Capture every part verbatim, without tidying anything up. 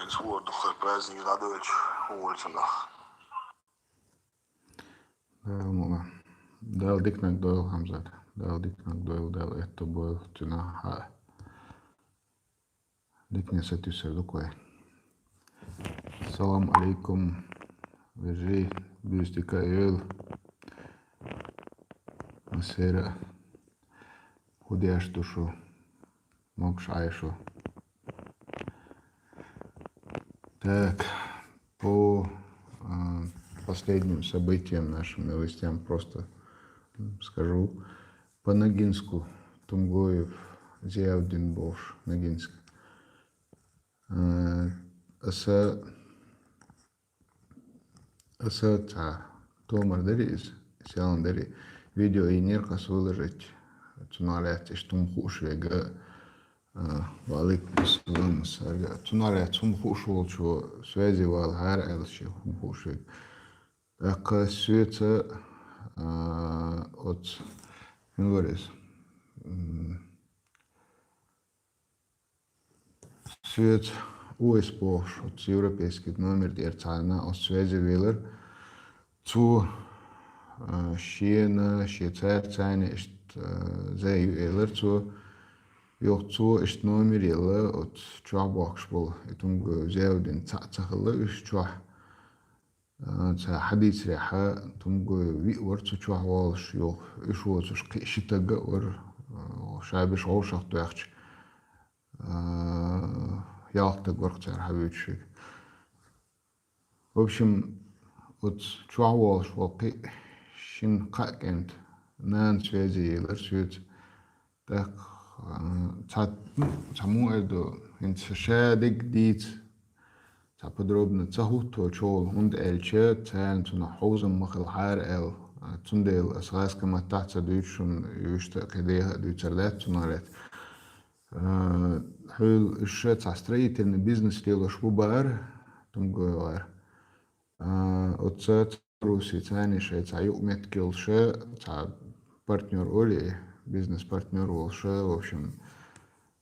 Суор духхьал праздник дӀадойтуш, уволчунах. Дала мукъ лахь. Дала диканиг дойла, Хьамзат. Дала диканиг дойла, Дала аьтто бойла цунах хьа. Дикане сатуьйсур ду-кх вай. Салам алейкум. Вежарий, буьйса дика а йойла. Массеран а. ХӀу деш ду шу? Могуш Ӏайшу. Так, по а, последним событиям, нашим новостям просто м, скажу. По Ногинску Тумгоев Зиявдин бохуш, Ногинск. А, аса Аса цхьа томар дари иза, селхан дари, видео йинера-кх аса выложить. Цунах лаьцна иштта хӀума хууш верг а, а, ва алейкум ассалам, сарга. Цунах лаьцна хӀума хууш волчо связи валахьара аьлла шен хӀума хууш верг. ТӀаккха соьца, а, оцу, мила вара иза? М, Соьца Уэс бохуш, оцу европейский номер тӀера цхьана оцу связи велар. Цо, а, шена, шен цаьрца иштта, а, зай ю элар цо. Йоху цо иштта номер елла, оцу чохь бохкуш болу, и Тумгоев Зиявдин цхьаъ ца хилла уьш чохь. А, цхьа хьадийцарехь, Тумгоев виъ вара цу чохь волуш, йоху уьш воцуш кхин ши стаг а вара, а, ша берш вовшах тоьхча. А, ялх стаг вара-кх цара хьан вуьйцуш верг. В общем, оцу чохь волуш волу кхин шина-кхаа кӀентан нана связи елар соьца. ТӀаккха, а, цхьа, ну, цхьа муха эр ду, хӀинца ша дерг дийца, цхьа подробно ца хӀутточул, хӀунда аьлча царна цунах хьовзам ма хилахьара аьлла. А, цундела аса гӀазкхийн маттахь а ца дуьйцу шуна, уьш а кхин деха а дуьйцур дац цунах лаьцна. А, хьуьлла уьш ша цхьа строительный бизнес лелош бу бахара, Тумгоевгара. А, оцу ца Руси царна шайн цхьа юкъаметтиг йолуш, цхьа партнёр олий, бизнес-партнёр волуш, в общем,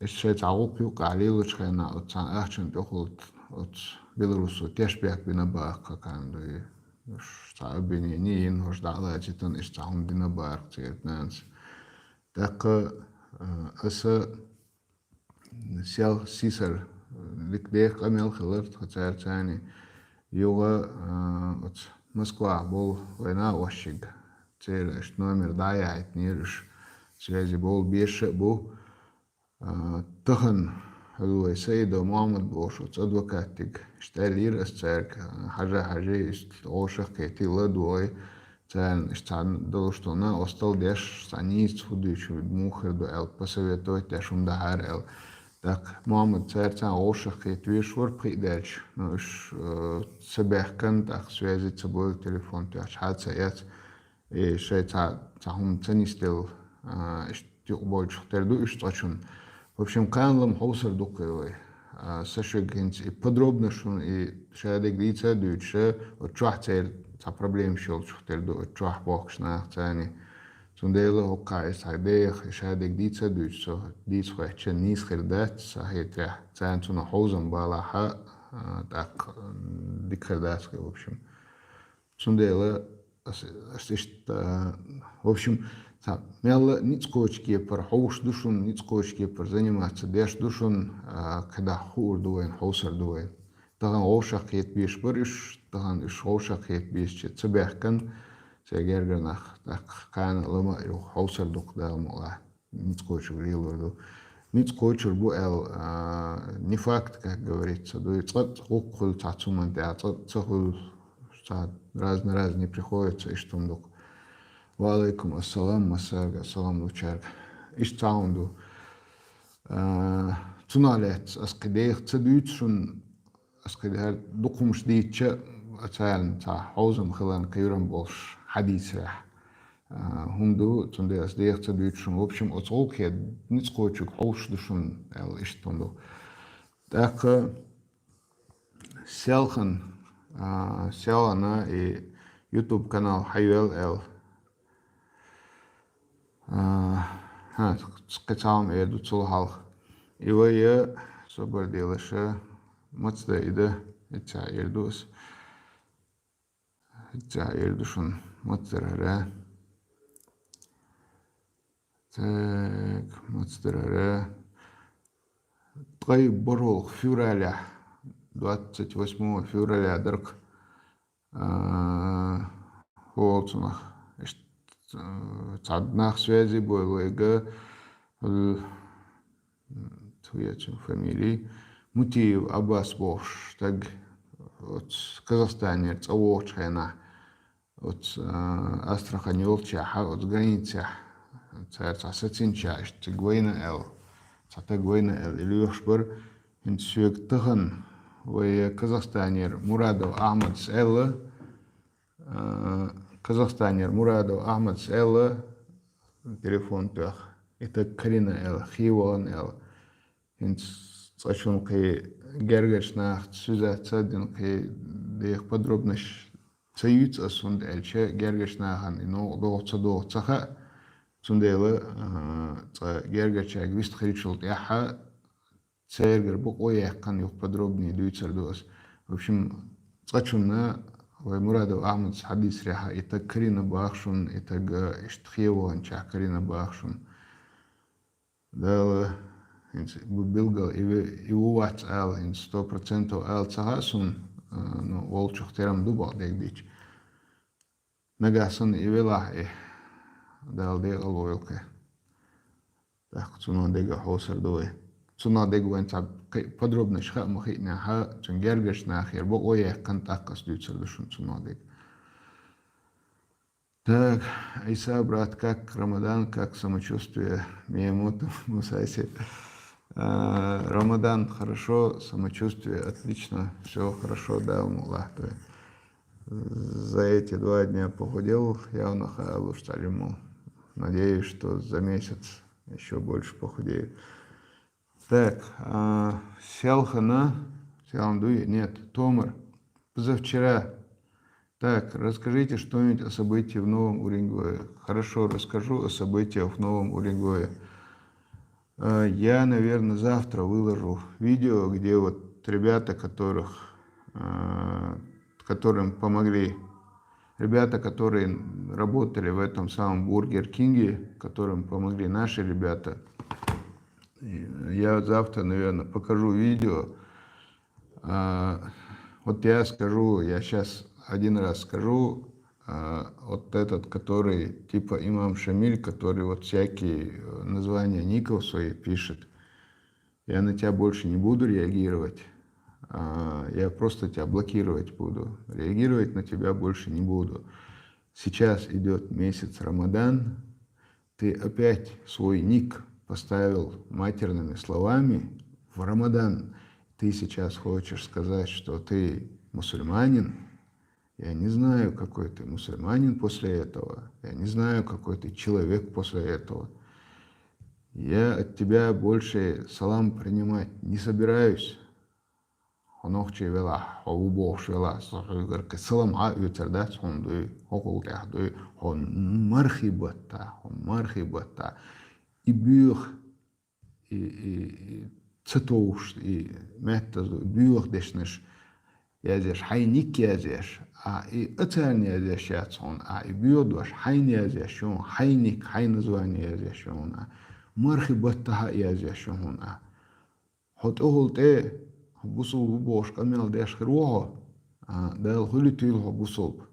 иштта шайн цхьа гӀуллакх юкъахь лелочу хенахь, оцу цхьана ахчана тӀехула оцу Беларусо тешнабехк бина бахара кхана дуй. Уьш цхьа обвинение йина, хӀорш дӀа а лацийтина, иштта цхьа хӀума дина бахара церан нанас. ТӀаккха, а, аса сел сийсара, дика деха къамел хилар тхан цаьрца цхьаьна. Юха, а, оцу Москвахь болу вайн накъосташка церан иштта номер дӀа а яхьийтинера уьш, связи болу беша а бу. А, тахана хьуьлла вай Саидов Мухьаммад бохуш оцу адвокатиг иштта аьллера аса цаьрга, а, хьажа-хьажий, иштта вовшах а кхетий, ладогӀий. Царна иштта цхьаьна долуш долу накъостал деш, цхьа нийса хӀу дуьйцу, муха хир ду аьлла, посоветовать деш хӀума дахьара аьлла. ТӀаккха Мухьаммад цаьрца вовшах кхета везаш вара пхиъ даьлча, но уьш, э, ца баьхкина, тӀаккха связи ца бойла, телефон тоьхча хьа ца эц, и шайн цхьа, цхьа хӀума ца нисделла, а, иштта юкъа болчух тера ду уьш цкъачунна. В общем, кхана-м хьовсур ду-кх вай. А, сан шуьга хӀинца и подробно шуна и ша дерг дийца а дуьйцуш, оцу чохь церан цхьа проблемаш йолчух тера ду, оцу чохь бохкуш нах царна. Цундела хӀокхахь иза цхьа деха и ша дерг дийца а дуьйцу со, дийца хоьттича нийса хир дац, сан хетарехь, царна цунах хьовзам балахь, а, тӀаккха, м, дика хир дац-кх, в общем. Цундела ас, ас иштта, в общем, цхьа мелла а ницкъ кхочу кепара хьовш ду шуна, ницкъ кхочу кепара заниматься деш ду шуна, а, кхидӀа хуур ду вайна, хьовсур ду вайна. Тахана вовшах кхета безаш бара уьш, тахана уьш вовшах кхета безача ца баьхкина, церан гергара нах, тӀаккха кхана а лама а юха хьовсур ду-кх, Дала мукъ лахь. Ницкъ кхочург лелор ду. Ницкъ кхочур бу аьлла, а, не факт, как говорится, ду. Цкъа а гӀуллакх хуьлу цхьацца хӀуманна тӀехь, цкъа а ца хуьлу, цхьа разно-разно не приходится, иштта хӀума ду-кх. Ва алейкум ассалам, массаьрга а салам лучаьрга. Иштта цхьа хӀума ду. А, цунах лаьцна ас кхин деха ца дуьйцу шуна, ас кхидӀа дукха хӀумаш дийцча а, царна цхьа хьовзам хиларна кхерам болуш хьадийцарехь, а, хӀума ду, цундела ас деха ца дуьйцу шуна. В общем, оцу гӀуллакхе ницкъ кхочург хьовш ду шуна аьлла, иштта хӀума ду. ТӀаккха селхана, а, селхана и YouTube канал хьайоьлла аьлла. А, хьан, кхин цхьа хӀума эр ду цул хьалха. И вай, э, собар делаша, Маца да и да, хӀинца эр ду ас. ХӀинца эр ду шуна, маца дара хӀара. Так, маца дара хӀара. Ткъе бархӀалгӀа февралехь, двадцать восьмого февраля дарх, а, хӀо оал цунах, ишт-, а, цхьа нах связи бойла вайга, э, цу яцун фамилия, Мутиев Аббас бохуш стаг, оцу Казахстанера цӀа вогӀучу хенахь, оцу, а, Астрахань йолчохь, оцу границехь, цара цхьа сацинчохь, иштта цига вайна аьлла, цхьа стаг вайна аьлла, и лоьхуш бара. ХӀинца соьга тахана вай Казахстанера Мурадов Ахьмадас аьлла, а, Казахстанера Мурадов Ахьмадас аьлла, телефон тоьхна, и стаг карийна аьлла, хи вахана аьлла. ХӀинца цкъачунна кхин гергарчу нахаца связаться а дина, кхин деха подробносташ ца юьйцу ас, хӀунда аьлча гергарчу нахана и новкъа догӀу ца догӀу ца хаьа. Цундела, а, цкъа гергарчаьрга вистхилчул тӀаьхьа цаьргара бакъо яьккхина юха подробнее дуьйцур ду ас. В общем, цкъачунна вай Мурадов Ахьмадас хьадийцарехь, и стаг карийна боху шуна, и стаг, а, иштта хи ваханчохь карийна боху шуна. Дала хӀинца бу билггал и ве-, и ву вац ала хӀинца сто процентов ала ца хаьа суна, а, ну, волчух терам ду бакъдерг дийцича. Нагахь санна и велахь и, Дала декъал войла кхин. ТӀаккха цунах дерг хьовсур ду вай. Цунах дерг вайн цхьа кхин подробносташ хаа ма хиънехь, цуьнан гергарчу нахера бакъо яьккхина, тӀаккха ас дуьйцур ду шуна цунах дерг. Так, Иса, брат, как Рамадан, как самочувствие? Миямото Мусаси. А, Рамадан хорошо, самочувствие отлично, всё хорошо, да, Аллах. За эти два дня похудел, явно хаалуш талиму. Надеюсь, что за месяц ещё больше похудею. Так, а, Селхана, Селхан дуй? Нет, Томар. Позавчера. Так, расскажите что-нибудь о событии в Новом Уренгое. Хорошо, расскажу о событиях в Новом Уренгое. А, я, наверное, завтра выложу видео, где вот ребята, которых, а, которым помогли, ребята, которые работали в этом самом Бургер Кинге, которым помогли наши ребята. И я завтра, наверное, покажу видео. А, вот я скажу, я щас один раз скажу, а, вот этот, который типа имам Шамиль, который вот всякие, э, названия ников свои пишет. Я на тебя больше не буду реагировать. А, я просто тебя блокировать буду. Реагировать на тебя больше не буду. Сейчас идёт месяц Рамадан. Ты опять свой ник поставил матерными словами в Рамадан. Ты сейчас хочешь сказать, что ты мусульманин? Я не знаю, какой ты мусульманин после этого. Я не знаю, какой ты человек после этого. Я от тебя больше салам принимать не собираюсь. Хьо нохчи велахь, хьо ву бохуш велахь, со хьоьгара кхин салам хьа а оьцур дац хьуна дуй, хӀокхул тӀехь дуй, хьо мархи батта, хьо мархи батта. И боьха, и, и, и ца товш, и меттаза боьха дешнаш язъеш, хьайн ник язъеш, а и оцарна язъеш яц хьуна, а и боьха дош хьайн язъеш ю хьуна, хьайн ник, хьайн название язъеш ю хьуна, а мархи батта хьа а язъеш ю хьуна, а. Хьо тӀехула тӀе, хьо бусулба ву бохуш къамел деш хир ву хьо, а, Дала хуьлуьйтийла хьо бусулба.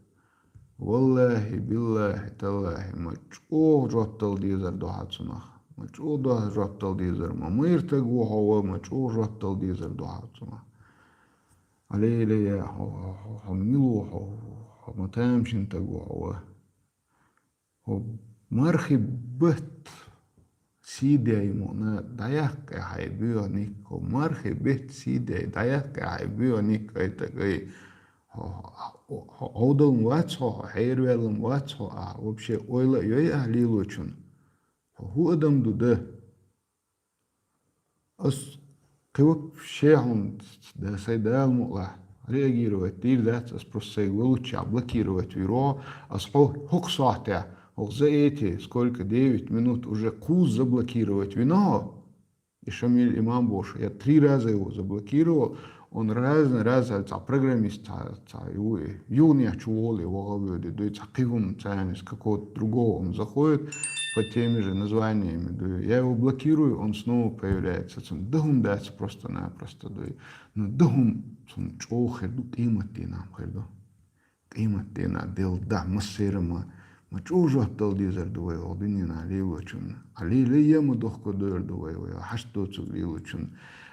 Валлахи, биллахи, таллахи, ма чӀогӀа жоп дала дезар ду хьан цунах. Ма чӀогӀа жоп дала дезар, ма майра стаг ву хьо ва, ма чӀогӀа жоп дала дезар ду хьан цунах. Алей-лей, хьо, хьо, хьо, хьо мила ву хьо, хьо ма тамашийна стаг ву хьо ва. ХӀо мархи бетта сий даьй мукъана дӀаяккха хьайн боьха ник, хӀо мархи бетта сий даьй дӀаяккха хьайн боьха ник, ай стаг, ай. Хьо, хьо, хьо Ӏовдал ма вац хьо, хьо хьераваьлла ма вац хьо, ахь вообще ойла а йой ахь лелочун? Хьо хӀун адам ду дан? Ас кхин вообще хьуна, да, сайн Дала мукъалахь, реагировать дийр дац, ас просто сайга валуччехь блокировать вийр ву хьо, ас хьо хӀокху сохьтехь, хӀокху за эти сколько, девять минут уже кхузза заблокировать вина хьо. И Шамиль имам бохуш, я три раза его заблокировал, Он разный, раз, а, цхьа программист, цхьа, цхьа, ю-, югнех чу волу и ваха воьду, дуй, цхьа кхин хӀума, цхьа из какого-то другого он заходит по теми же названиями, дуй. Я его блокирую, он снова появляется. Цунна дан хӀума дац просто-напросто, дуй. Ну, дан хӀума, цунна чӀогӀа хир ду, къематдийнахь хир ду. Къематдийнахь Делан дуьхьа массеран а ма чӀогӀа жоп дала дезар ду вай оха дуьненахь лелочунна. Ӏа лелае а ма дохко дер ду вай, вай хьашт доцург лелочунна.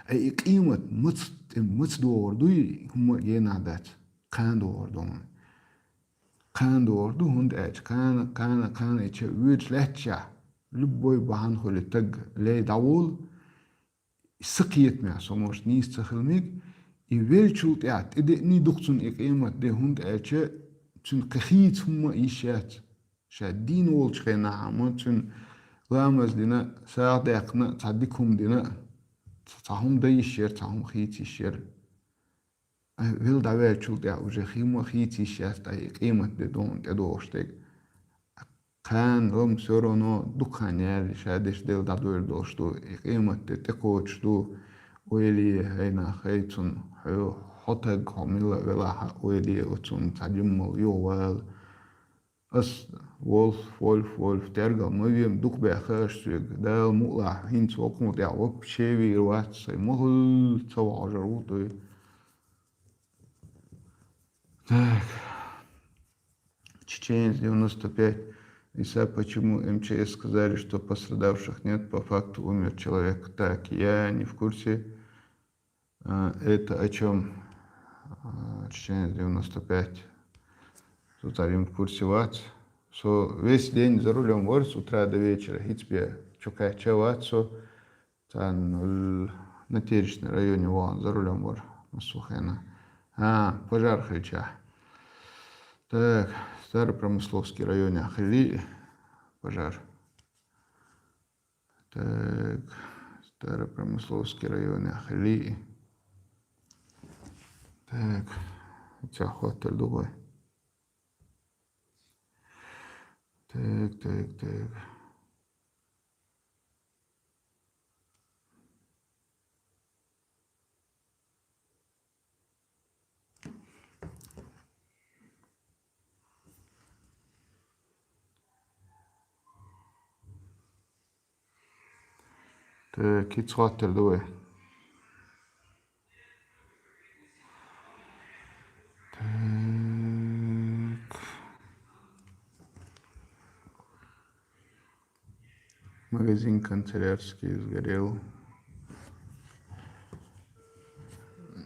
Ай, и къемат маца тӀе, маца догӀур дуй, хӀумма а генахь дац. Кхана догӀур ду хьуна. Кхана догӀур ду, хӀунда аьлча кхана, кхана, кхана и ча воьдуш лаьтташехь, любой бахьана хуьлий таг лей дӀаволу, и са кхетамехь со, может, нийса ца хила мега, и веллачул тӀаьхьа тӀедеъний ду-кх цунна и къематде, хӀунда аьлча цуьнан кхин хийца хӀумма а йиш яц. Ша дийна волчу хенахь а ма цуьнан ламаз дина, сагӀа даьккхина, цхьа дика хӀума дина, цхьа хӀума дан йиш яра, цхьа хӀума хийца йиш яра. Ай, велла дӀаваьллачул тӀаьхьа уже хи-, хӀумма а хийца йиш яц, ткъа и къематде ду хьуна тӀедогӀуш дерг. Кхана, ам, всё равно дукха хан яьлла, ша деш Дела дӀадойла долуш ду, и къематде тӀекхочуш ду. Ойла е, хӀай нах, хӀай цунна, хьо, хьо таг, хьо милла а велахь а, ойла е оцунна, цхьа жимма юхавала. Ас, Вольф, Вольф, Вольф, тергал ма ве-м, дукха баьхна аш соьга. Дала мукъалахь, хӀинца воккханал тӀехь вообще вийр вац, сайн ма хуьллу, ца вахьожур ву тӀе. Так. Чеченец девяносто пять. Иса, почему М Ч С сказали, что пострадавших нет, по факту умер человек? Так, я не в курсе. А, это о чём? А, Чеченец девяносто пять. Тут один в курсе вац. Со весь день за рулём вар с утра до вечера. ХӀинца бен чу кхаьчна вац со. Царна, э, Натеречный районе вахана за рулём вар массо а хенахь. А, пожар хилчахь. Так, Старопромысловский районехь хиллий пожар. Так, Старопромысловский районехь хиллий. Так, цхьа хӀоттар ду вай. Так, так, так. Так, кхин цхьа хӀоттар ду вай. Так. Магазин канцелярский сгорел.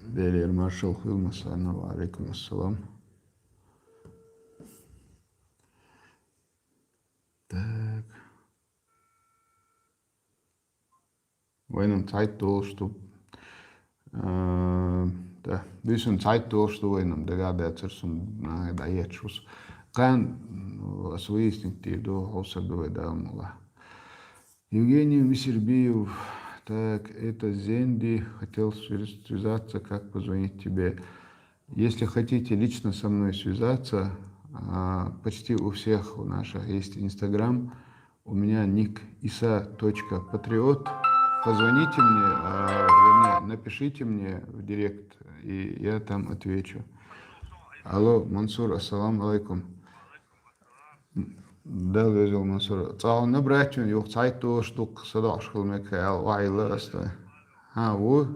Делер маршал хуьлда массарна, ва алейкум ассалам. Так. Вайна цхьайтта долуш ду. А, да, буьйсанна цхьайтта долуш ду вайна, дагахь дацара суна, нахе дӀаетташ ву со. Кхана, м, ас выяснить дийр ду, хьовсур ду вай, Дала мукъалахь. Евгений Мисербиев, так, это Зенди, хотел связ-, связаться, как позвонить тебе? Если хотите лично со мной связаться, а, почти у всех у наших есть Инстаграм, у меня ник isa.patriot. Позвоните мне, а, вернее, напишите мне в директ, и я там отвечу. Алло, Мансур, ассаламу алейкум. Дала везал, Мансур. Цхьа набрать ву, юха цхьайтта долуш ду-кх, садоӀуш хила мега аьлла, охьайилла ас тхуна. ХӀан, ву?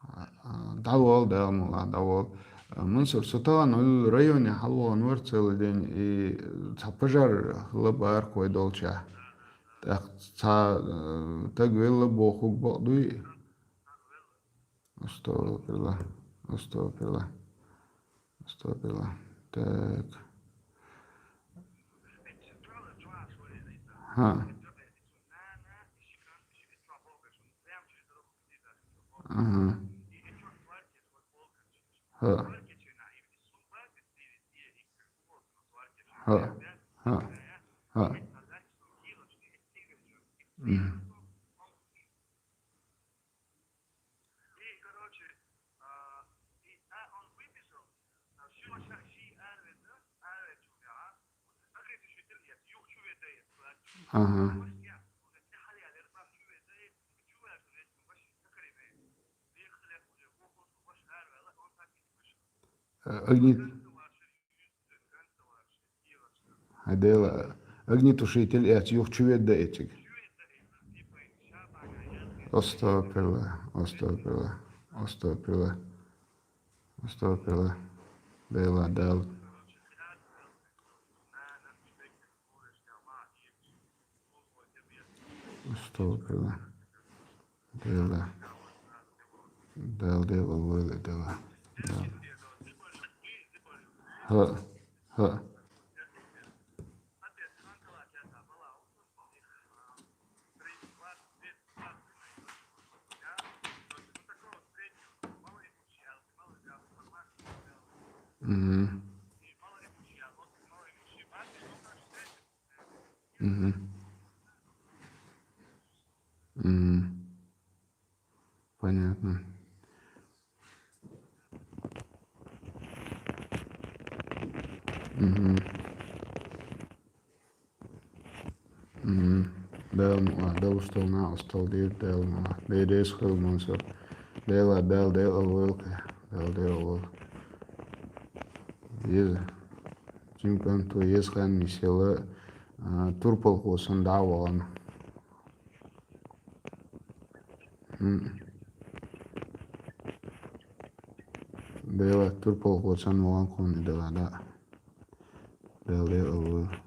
А, а, дӀавала, Дала мукъалахь, дӀавала. А, Мансур, со тахана хӀокху районе хьалавахана вара целый день, и цхьа пожар хилла бахара кхойдолчехь. ТӀаккха цхьа, э, таг велла бохург бакъ дуй? Астагфируллах, астагфируллах, астагфируллах. Так. Ха. Ага. Ха. Ха. Ха. Мгм. Ага. Огни-, хӀай Дела, огнетушитель эц, юха чу ведда эциг. Астагфирулла, астагфирулла, астагфирулла, астагфирулла. Дела, Дала. Астагфирулла. Дела. Дела, Дела, Дела, Дела. Ха, ха. Мгм. Мгм. Мгм. Понятно. Мгм. Мгм. Дала мукъа, Дала устална, устал дир, Дала мукъа. Дерес хил, Мансур. Дела, Дала, Дела, волка. Дела, Дела, волка. Ез. Чемпион то ез хан мисела, а, турпал хосан да валан. М. Дела турпал хосан валан кон дела, да. Дела, Дела, волка.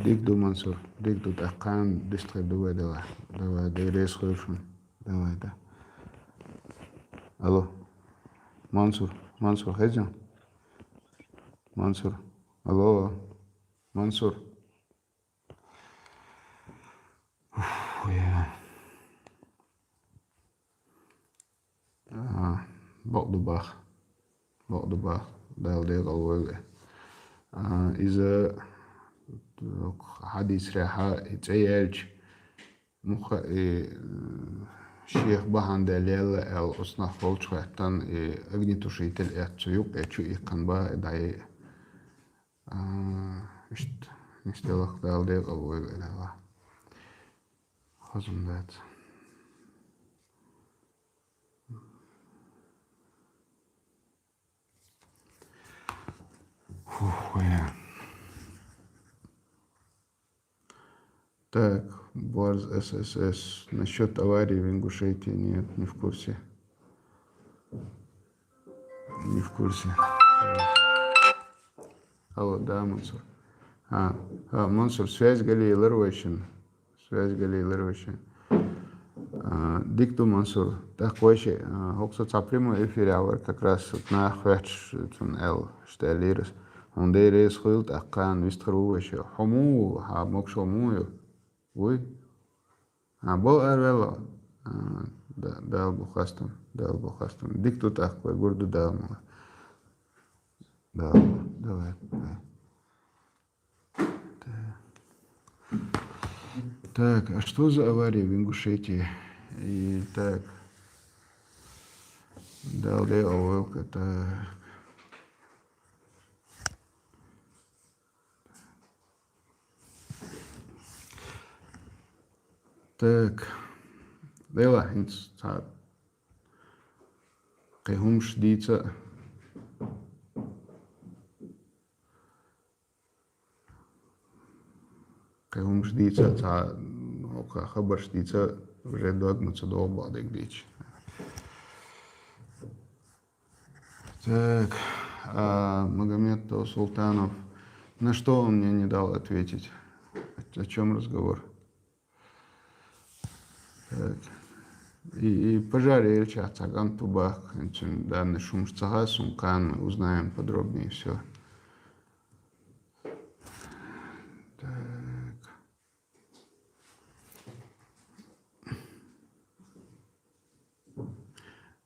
Дик ду, Мансур, дик ду, тӀаккха дистхир ду вай, давай. Давай, дерес хойшун. Давай, да. Алло. Мансур, Мансур, хезен? Мансур. Алло. Мансур. Уф, я. А, бакъду бах. Бакъду бах. Дала декъал вайга. А, иза хьадис ряха и цӀе яьлча, муха и, э, шех бахьан далелла аьлла, уснах волчу хаттан и огнетушитель эццу юкъе чу иккхан ба и дӀай. А, ишт, нисделах Дала декъал вайга, Дала. Хазун дац. Фух, я. Так, Борз С С С. Насчет аварии в Ингушетии нет, не в курсе. Не в курсе. Алло, да, Мансур. А, а, Мансур, связь галийлар вайшин. Связь галийлар вайшин. А, дик ду, Мансур. Так, вайши, а, хокса ца прямой эфир авар, как раз вот нах вяч цун эл, что лирус. Он дерес хуйл, так кан вистхру вайши. Хому, ха, мокш хому ю. Уй. А, бо арвело. А, да, Дала бу хастам, Дала бу хастам. Дик ду, так, вай гурду Дала мала. Да, давай, давай. Так. Так, а что за авария в Ингушетии? И так. Далее, Олка, так. Так. Дела, инц, так. Кхин хӀумаш дийца. Кхин хӀумаш дийца, цхьа, ну, ха-, хабарш дийца, уже догма ца догӀу бакъдерг дийца. Так, а, Магомед Султанов, на что он мне не дал ответить? О, о чём разговор? Так. И, и пожар Эльча Цаган Тубак, значит, данный шумш цаха, сункан, мы узнаем подробнее всё. Так.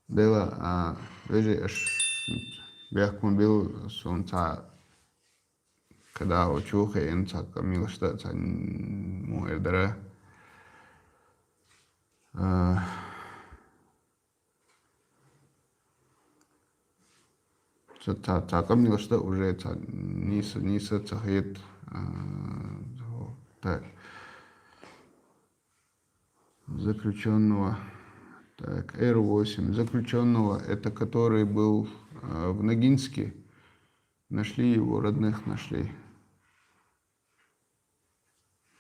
Дела, а, вежи аш бяхкун бил сун ца Кадаа учу хеен цхьа къамелаш да, цхьа му эрдара. А, цхьа, цхьа, цхьа къамелаш да уже, цхьа нийса, нийса ца хет. А, так. Заключенного. Так, Р восемь. Заключенного, это который был э, в Ногинске. Нашли его, родных нашли.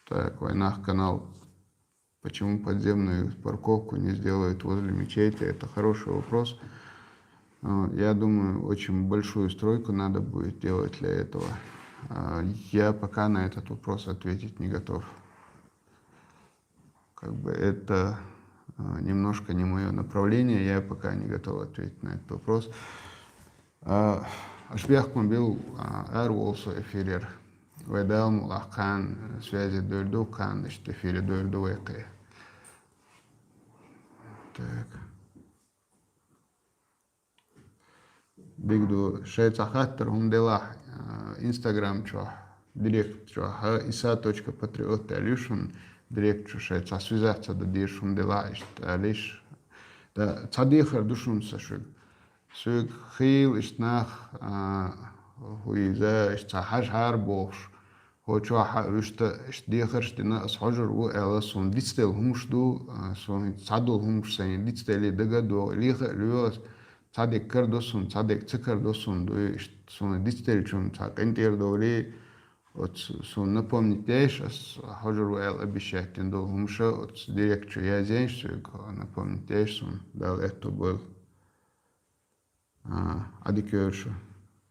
Так, Вайнах канал. Почему подземную парковку не сделают возле мечети? Это хороший вопрос. Э, Я думаю, очень большую стройку надо будет делать для этого. Э, Я пока на этот вопрос ответить не готов. Как бы это э, немножко не мое направление, я пока не готов ответить на этот вопрос. Ашбяхкун бил Р Волсо эфирер. Вайдал мулахкан связи дойду кан, ишт эфире дойду вайкы. Так. Бигду шайца хаттар хум делах Instagram чо, директ чо, ха иса точка патриот алюшун директ чо шайца связаться да диршун делах ишт алиш. Да цадихар душун сашуг. Суг хил ишт нах хуиза ишт ца хаш хар бохш. Хочо ха вишта ишт дихар ишт дина ас хожур у эла сун дицтел хумш ду, сун цадул хумш сайн дицтели дага ду лиха люас. Цадик кар досун, цадик цикар досун ду ишт сун дицтел чум ца кентер дори. От сун напомнить деш ас хожур у эла обещать дин дол хумша от директ чу я зенш суг напомнить деш сун дал это был. Адик ёршу.